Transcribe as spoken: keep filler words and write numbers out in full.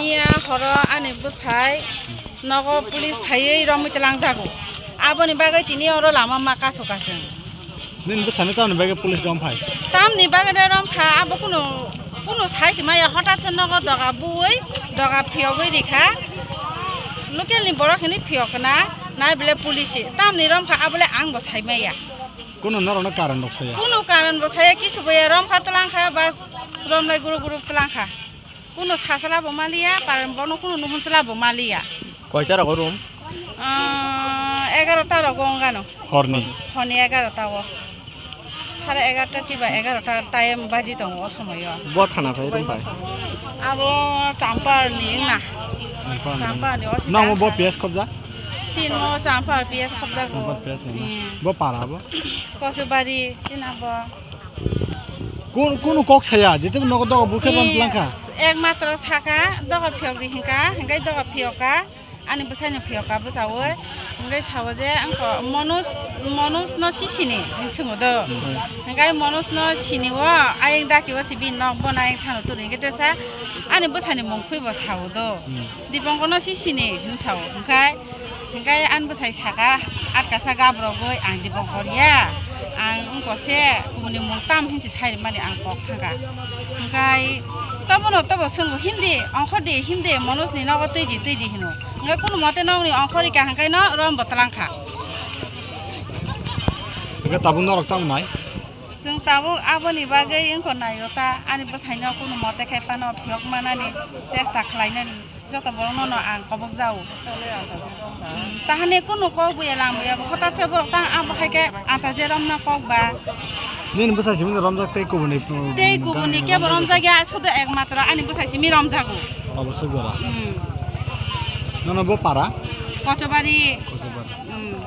Ya horo ani bwsai nogo police phaiwi romwi twlangjago. Aboni bagwi tini oro lama ma kasu kasung. Nini bwsano tamni bagwi police rom phai? Tamni bagwi de rom kha, abo kunu, kunu sai se maya, hotat se nogo doga bui, doga phiyogwi rikha. Local ni borok hini phiyok na, nai bele police se. Tamni rom kha, abole ang bo sai maya. Kunu norokno karon rok saya? Kunu karon bo saya, kisu bo ya, rom kha twlang kha, bas rom lai guru guru twlang kha. Kunu sasala bo maliya, paran bono kunu nuhun sala bo maliya. Koita rogo room? Ah, egarota rogo ongano. Horni? Horni egarota o. Sare egarota kiba egarota time baji tongo o somoyo. Bo thana phai room phai? Abo Champar ni na. Champar ni. Champar ni, o si Nang bo thana. P S khobja? Chin mo Champar P S khobja go. Champar P S ni na. Hmm. Bo para bo? Kosubari, chin abo. Kun, kunu kok saya, jete nogo dogo bukhe ban Ni plangkha. Ekmatro saka, dogo phiyok di hinka, hinkai dogo phiyoka, ani bwsai no phiyoka bwsawi, hinkai sawo je angko Manoj, Manoj no sisini, hinsungo do. Hmm. Hinkai Manoj no sini wo, ayeng daki wo sibi nok bo na ayeng thano turi hinkai tesa, ani bwsai ni mung khui bo sawo do. Hmm. Dipongkor no sisini, hinsao, hinkai. Hingke ani bwsai saka, atkasa gabrogwi ang Dipongkor ya, ang wngkose kubuni mung tam hinsi sairimani ang kok thangkha. Hingkai tobono tobo swngo, himdi, ongkhordi, himdi, Manojni nogo twidi, twidi hino. Hingke kunu mote nokni ongkhorika hingke no rombo twlangkha. Hingke tabuk norok tamo nai? Chwng tabuk aboni bagwi wngkha naio ta, ani bwsaino kunu mote khai phano phiyok manani chesta khlainani. Joto borokno no ang kobok jao. Hmm, tahani kunu kok buya lang buya, bo hota se borok tang abo hai khe anta je romna kok ba. Nini bwsai simi romjak tei kubuni, mm, Tei kubuni tang kebo romjak ya, sudu ekmatro ani bwsai simi romjago. Obo se gora. Hmm. Nono bo para? Kochobari. Kochobari. Hmm.